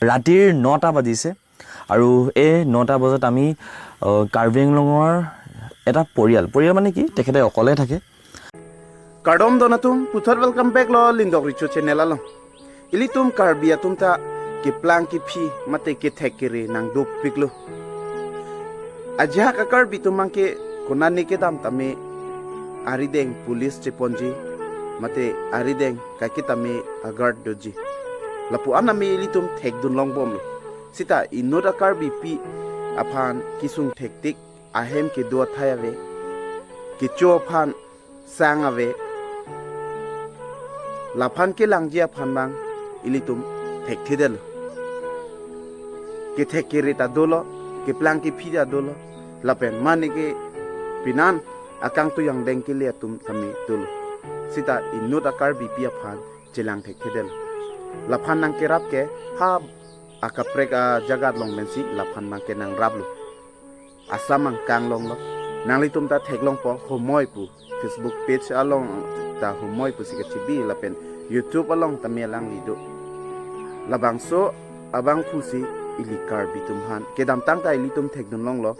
ৰাতিৰ 9টা বাজিছে আৰু এই 9টা বজাত আমি কাৰ্বি আংলঙৰ এটা পৰিয়াল, পৰিয়াল মানে কি, তেখেতে অকলে থাকে। Kardom donatum puthar, welcome back lo lindok richu channel alo. Ilitum karbi atum ta ke plang ke phi mate ke thek ke re nang dop piklo. Aja ka karbi tum mang ke konani ke dam tame arideng police cheponji mate arideng ka ke tame agar doji. Lapu anami ilitum thek dun long bom lo. Sita inoda karbi pi aphan kisung thek tik ahem ke dua thayave ke cho phan sang ave Laphan ke langjia phan bang ilitum thek thidel ke thek ke reta dolo ke plang ke phija dolo lapen mane ke pinan akang tu yang deng ke le tum thame dolo sita inut akar bipia phan chelang thek thidel laphan nang ke rap ke ha akaprek a jagat long mensi laphan mang ke nang rap lo asamang kang long lo nang litum ta thek long po homoi pu Facebook page along ta homoi pu sika chibi lapen YouTube along ta melang lido labang so abang phusi ili kar bitum han ke dam tang ta ili tum thek dun long lo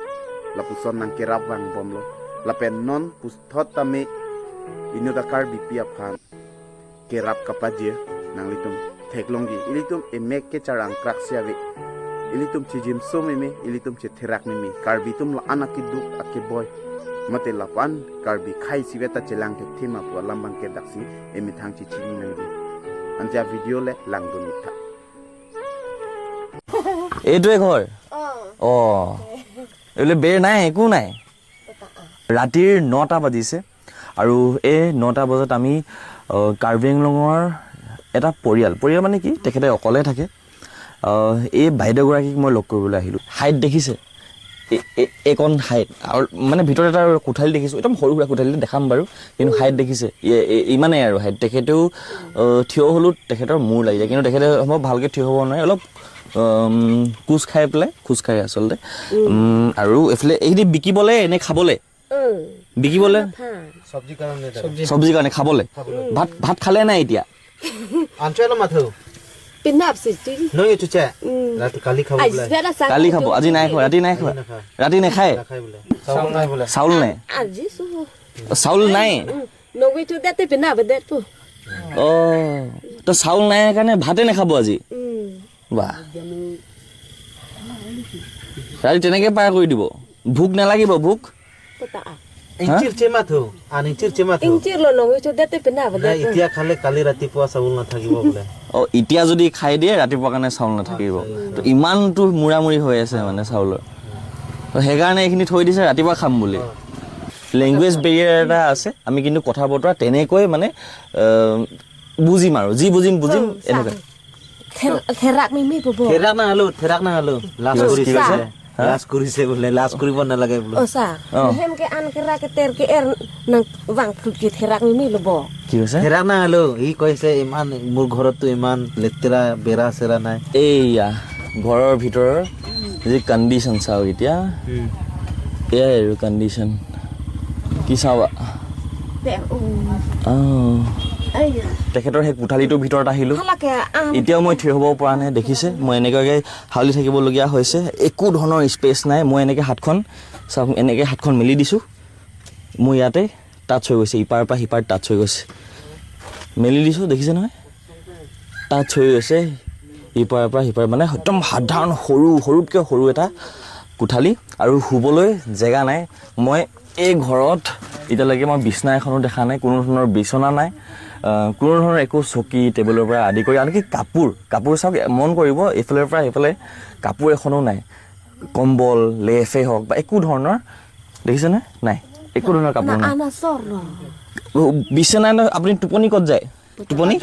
lapu son nang ke rap wang bom lo lapen non pus thot ta me inu ta kar bipia phan ke rap kapajie nang litum thek long gi ilitum e mek ke charang krak siave ilitum chi jim so meme ilitum chi therak meme karbi tum la anak ki duk ake boy mate lapan karbi khai siweta chelang the thima pu lambang ke daksi emi thang chi chini nang gi anja video le lang do mitha. এইটোৱে ঘৰ। অঁ, এইবোলে বেৰ নাই, একো নাই। ৰাতিৰ 9টা বাজিছে আৰু এই 9টা বজাত আমি কাৰ্বি আংলঙৰ এটা পৰিয়াল, পৰিয়াল মানে কি, তেখেতে অকলে থাকে। এই বাইদেউগৰাকীক মই লগ কৰিবলৈ আহিলোঁ। হাইট দেখিছে, এইকণ হাইট। আৰু মানে ভিতৰত এটা কোঠালি দেখিছোঁ, একদম সৰু সুৰা কোঠালি, দেখাম বাৰু। কিন্তু হাইট দেখিছে, ইমানেই আৰু হাইট। তেখেতেও থিয় হ'লেও তেখেতৰ মূৰ লাগি যায়। কিন্তু তেখেতে সম্ভৱ ভালকৈ থিয় হ'ব নোৱাৰে, অলপ কোচ খাই পেলাই খোজকাঢ়ে আচলতে। আৰু এইফালে এইখিনি বিকিবলৈ নে খাবলৈ? বিকিবলৈ, চব্জিৰ কাৰণে, খাবলৈ। ভাত খালে নাই এতিয়া? কালি খাব, আজি নাই খোৱা। ৰাতি নাই খোৱা, ৰাতি নাখায়। চাউল নাই, চাউল নাই। অঁ, তো চাউল নাই কাৰণে ভাতে নাখাব আজি। বাহ, ৰাতি তেনেকে পাৰ কৰি দিব। ভোক নালাগিব ভোক? এতিয়া খালে কালি ৰাতিপুৱা চাউল নাথাকিব বোলে। অঁ, এতিয়া যদি খাই দিয়ে ৰাতিপুৱা কাৰণে চাউল নাথাকিব। তো ইমানটো মূৰামূৰি হৈ আছে মানে চাউলৰ, তো সেইকাৰণে এইখিনি থৈ দিছে ৰাতিপুৱা খাম বুলি। লেংগুৱেজ বেৰিয়াৰ এটা আছে। আমি কিন্তু কথা বতৰা তেনেকৈ মানে বুজিম আৰু যি বুজিম বুজিম এনেকুৱা। থেৰাক নাহালো, থেৰাক নাহালো, লাজ কি কৰিছে। কৈছে? বোলে লাজ কৰিছে, বোলে লাজ কৰিব নালাগে বোলে। অঁ। কি কৈছে? থেৰাক নাহালো, সি কৈছে ইমান মোৰ ঘৰততো ইমান লেতেৰা, বেৰা চেৰা নাই। এইয়া ঘৰৰ ভিতৰৰ যি কণ্ডিশ্যন চাওক এতিয়া। এয়াই আৰু কণ্ডিশ্যন কি চাবা। অঁ, তেখেতৰ সেই কোঠালিটোৰ ভিতৰত আহিলোঁ। এতিয়াও মই থিয় হ'ব পৰা নাই, দেখিছে, মই এনেকুৱাকৈ হাউলি থাকিবলগীয়া হৈছে। একো ধৰণৰ স্পেচ নাই। মই এনেকৈ হাতখন চাওক, এনেকৈ হাতখন মেলি দিছোঁ, মোৰ ইয়াতে টাচ হৈ গৈছে। ইপাৰৰ পৰা সিপাৰ টাচ হৈ গৈছে। মেলি দিছোঁ, দেখিছে নহয়, টাচ হৈ গৈছে ইপাৰৰ পৰা সিপাৰ। মানে একদম সাধাৰণ সৰু, সৰুতকৈ সৰু এটা কোঠালি আৰু শুবলৈ জেগা নাই। মই এই ঘৰত এতিয়ালৈকে মই বিচনা এখনো দেখা নাই, কোনো ধৰণৰ বিচনা নাই, কোনো ধৰণৰ একো চকী টেবুলৰ পৰা আদি কৰি আনকি কাপোৰ চাওক, মন কৰিব, এইফালৰ পৰা সেইফালে কাপোৰ এখনো নাই। কম্বল লেফেই হওক বা একো ধৰণৰ, দেখিছেনে নাই, একো ধৰণৰ কাপোৰ নাই, বিচনা নাই। আপুনি টোপনি ক'ত যায় টোপনি?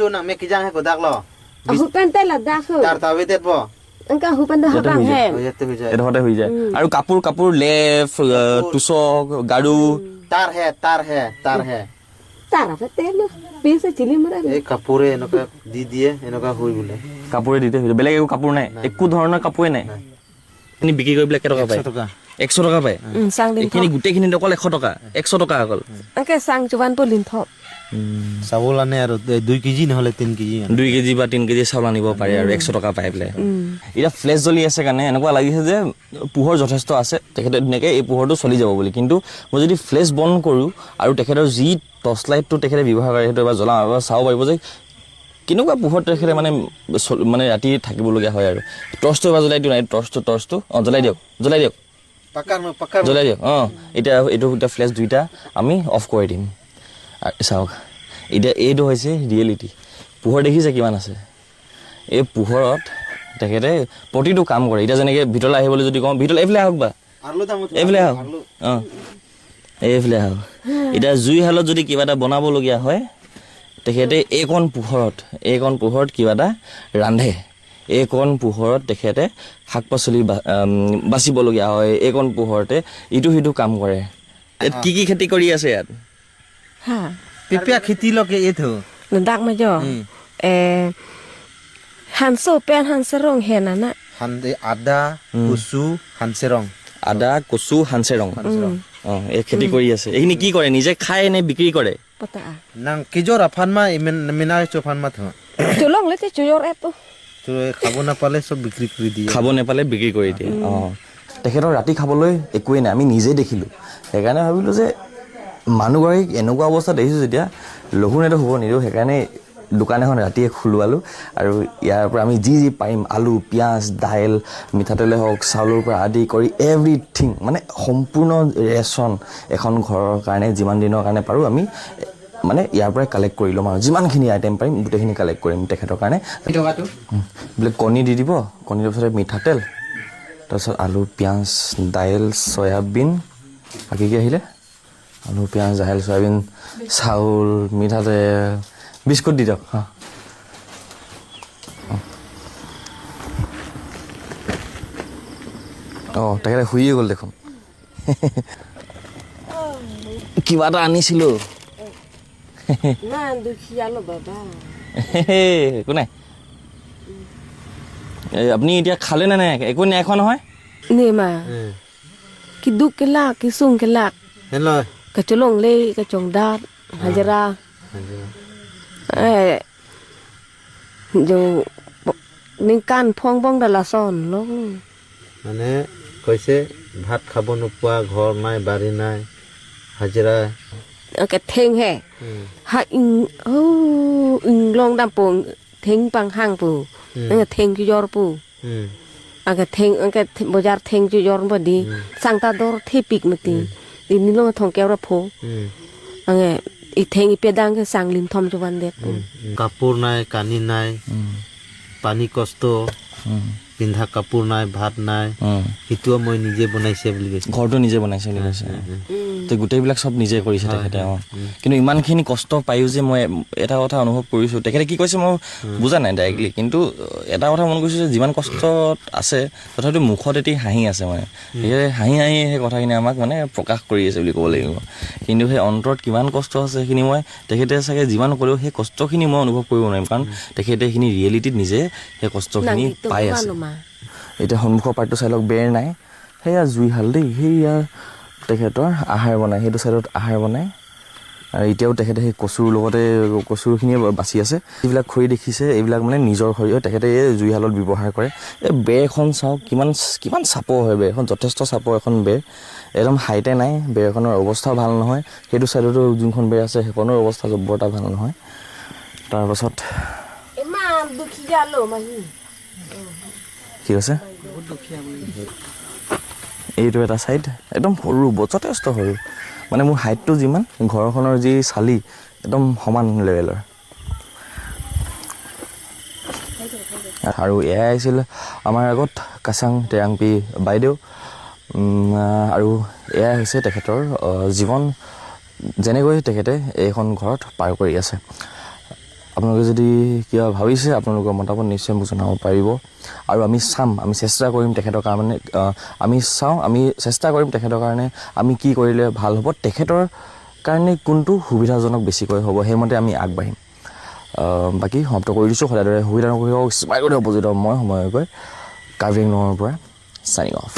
ইয়াতে হৈ যায়। এডোখৰতে হৈ যায়। আৰু কাপোৰ লেফ, তোচক, গাৰু? তাৰ হে, তাৰ হে, তাৰ হে। এই কাপোৰে এনেকুৱা দি দিয়ে, এনেকুৱা হৈ বোলে। কাপোৰে দিতে হৈ যায়, বেলেগ একো কাপোৰ নাই, একো ধৰণৰ কাপোৰে নাই। এইখিনি বিক্ৰী কৰি পেলাই কেইটকা পায়? 100 টকা। 100 টকা পায় এইখিনি গোটেইখিনিত? অকল 100 টকা, 100 টকা অকল। চাউল আনে আৰু 2 কেজি নহ'লে 3 কেজি আনে। 2 কেজি বা 3 কেজি চাউল আনিব পাৰে আৰু 100 টকা পাই পেলাই। এতিয়া ফ্লেছ জ্বলি আছে কাৰণে এনেকুৱা লাগিছে যে পোহৰ যথেষ্ট আছে, তেখেতে ধুনীয়াকৈ এই পোহৰটো চলি যাব বুলি। কিন্তু মই যদি ফ্লেছ বন্ধ কৰোঁ আৰু তেখেতৰ যি টৰ্চ লাইটটো তেখেতে ব্যৱহাৰ কৰে সেইটো এবাৰ জ্বলাওঁ, এবাৰ চাব পাৰিব যে কেনেকুৱা পোহৰত তেখেতে মানে মানে ৰাতি থাকিবলগীয়া হয়। আৰু টৰ্চটো এবাৰ জ্বলাই দিওঁ। নাই, টৰ্চটো অঁ জ্বলাই দিয়ক, জ্বলাই দিয়ক। পাকাৰ পাকাৰ। জ্বলাই দিয়ক। অঁ, এতিয়া এইটো এতিয়া ফ্লেছ দুইটা আমি অফ কৰি দিম। আৰু চাওক, এতিয়া এইটো হৈছে ৰিয়েলিটি। পোহৰ দেখিছে কিমান আছে? এই পোহৰত তেখেতে প্ৰতিটো কাম কৰে। এতিয়া যেনেকৈ ভিতৰলৈ আহিবলৈ যদি কওঁ, ভিতৰলৈ এইফালে আহক বা এইফালে আহক, অঁ, এইফালে আহক। এতিয়া জুইশালত যদি কিবা এটা বনাবলগীয়া হয়, তেখেতে এইকণ পোহৰত কিবা এটা ৰান্ধে। এইকণ পোহৰত তেখেতে শাক পাচলি বাচিবলগীয়া হয়। এইকণ পোহৰতে ইটো সিটো কাম কৰে। ইয়াত কি কি খেতি কৰি আছে ইয়াত? Ha. পিপিয়া খেতি লকে এইটো। Ndak ma jo. Han so pen han serong he na na. হান আদা, কচু, হানচেৰং। আদা, কচু, হানচেৰং, অঁ, এই খেতি কৰি আছে। এইখিনি কি কৰে, নিজে খায় নে বিক্ৰী কৰে? Pota. নাং কেজৰ আফান মা ইমেন মিনা চফান মা থ। Tulong le te chuyor epo. তো খাব নাপালে চব বিক্ৰী কৰি দিয়ে। খাব নাপালে বিক্ৰী কৰি দিয়ে। অঁ, তেখেতৰ ৰাতি খাবলৈ একোৱেই নাই, আমি নিজে দেখিলোঁ। সেইকাৰণে ভাবিলোঁ যে মানুহগৰাকীক এনেকুৱা অৱস্থা দেখিছোঁ যেতিয়া লঘোণেতো শুব নিদিওঁ। সেইকাৰণে দোকান এখন ৰাতিয়ে খোলোৱালোঁ আৰু ইয়াৰ পৰা আমি যি যি পাৰিম, আলু, পিঁয়াজ, দাইল, মিঠাতেলে হওক, চাউলৰ পৰা আদি কৰি এভৰিথিং, মানে সম্পূৰ্ণ ৰেচন এখন ঘৰৰ কাৰণে যিমান দিনৰ কাৰণে পাৰোঁ আমি মানে ইয়াৰ পৰাই কালেক্ট কৰি ল'ম আৰু যিমানখিনি আইটেম পাৰিম গোটেইখিনি কালেক্ট কৰিম তেখেতৰ কাৰণে। বোলে কণী দি দিব, কণী দিয়াৰ পিছতে মিঠাতেল, তাৰপিছত আলু, পিঁয়াজ, দাইল, চয়াবিন, বাকী কি আহিলে? আলু, পিঁয়াজ, দাইল, চয়াবিন, চাউল, মিঠাতেল, বিস্কুট দি দিয়ক। অঁ অঁ, তেখেতে শুইয়ে গ'ল দেখোন। কিবা এটা আনিছিলোঁ। Na dukhiya lo baba. একো নাই। এই আপুনি এতিয়া খালে নে নাই? একো নাই খোৱা নহয়? Ne ma. Ki duk ke lak ki sung ke lak. Hello. Ka cholong le ka chong dat hajara. Jo ning kan phong bong da la son lo. মানে কৈছে ভাত খাব নোপোৱা, ঘৰ নাই, বাৰী নাই, হাজিৰা। Ka theng he. Ha ing oh ing long dam pong theng pang hang pu. Nga theng chu yor pu. Aga theng aga bojar theng chu yor ba di sang ta dor the pik ma ti. Di ni long thong keo ra pho. Anga i theng i pe dang ke sang lim thom chu ban det pu. কাপোৰ নাই, কানি নাই, পানী কষ্ট, পিন্ধা কাপোৰ নাই, ভাত নাই। সেইটোও মই নিজে বনাইছে বুলি কৈছে। ঘৰটো নিজে বনাইছে বুলি কৈছে। তো গোটেইবিলাক চব নিজে কৰিছে তেখেতে। অঁ, কিন্তু ইমানখিনি কষ্ট পায়ো যে মই এটা কথা অনুভৱ কৰিছোঁ, তেখেতে কি কৈছে মই বুজা নাই ডাইৰেক্টলি, কিন্তু এটা কথা মন কৰিছোঁ যে যিমান কষ্টত আছে তথাপিতো মুখত এটি হাঁহি আছে। মানে তেখেতে হাঁহি হাঁহি সেই কথাখিনি আমাক মানে প্ৰকাশ কৰি আছে বুলি ক'ব লাগিব। কিন্তু সেই অন্তৰত কিমান কষ্ট আছে সেইখিনি মই তেখেতে চাগে যিমান ক'লেও সেই কষ্টখিনি মই অনুভৱ কৰিব নোৱাৰিম, কাৰণ তেখেতে সেইখিনি ৰিয়েলিটিত নিজে সেই কষ্টখিনি পাই আছে। এতিয়া সন্মুখৰ পাৰ্টটো চাই লওক। বেৰ নাই, সেয়া জুইশাল দেই। সেয়া তেখেতৰ আহাৰ বনায়, সেইটো ছাইডত আহাৰ বনায়। আৰু এতিয়াও তেখেতে সেই কচুৰ লগতে কচুৰখিনিয়ে বাচি আছে। যিবিলাক খৰি দেখিছে এইবিলাক মানে নিজৰ খৰি হয়, তেখেতে এই জুইশালত ব্যৱহাৰ কৰে। এই বেৰখন চাওক, কিমান কিমান চাপৰ হয় বেৰখন, যথেষ্ট চাপৰ এখন বেৰ, একদম হাইটে নাই। বেৰখনৰ অৱস্থাও ভাল নহয়। সেইটো ছাইডতো যোনখন বেৰ আছে সেইখনৰ অৱস্থা বৰ এটা ভাল নহয়। তাৰপাছত ইমান দুখীয়া লো মাহী। কি কৈছে? এইটো এটা ছাইড একদম সৰু, যথেষ্ট সৰু। মানে মোৰ হাইটটো যিমান, ঘৰখনৰ যি চালি একদম সমান লেভেলৰ। আৰু এয়াই আছিল আমাৰ আগত কাচাং টেৰাংপি বাইদেউ। আৰু এয়াই হৈছে তেখেতৰ জীৱন, যেনেকৈ তেখেতে এইখন ঘৰত পাৰ কৰি আছে। আপোনালোকে যদি কিবা ভাবিছে, আপোনালোকৰ মতামত নিশ্চয় মোক জনাব পাৰিব। আৰু আমি চাম, আমি চেষ্টা কৰিম তেখেতৰ কাৰণে, আমি চাওঁ, আমি চেষ্টা কৰিম তেখেতৰ কাৰণে আমি কি কৰিলে ভাল হ'ব, তেখেতৰ কাৰণে কোনটো সুবিধাজনক বেছিকৈ হ'ব, সেইমতে আমি আগবাঢ়িম। বাকী সমাপ্ত কৰি দিছোঁ। সদায় দৰে সুবিধা নকৰি স্মাইল কৰি উপস্থিত মই সময়কৈ কাৰ্বি আংলঙৰ পৰা, চাইনিং অফ।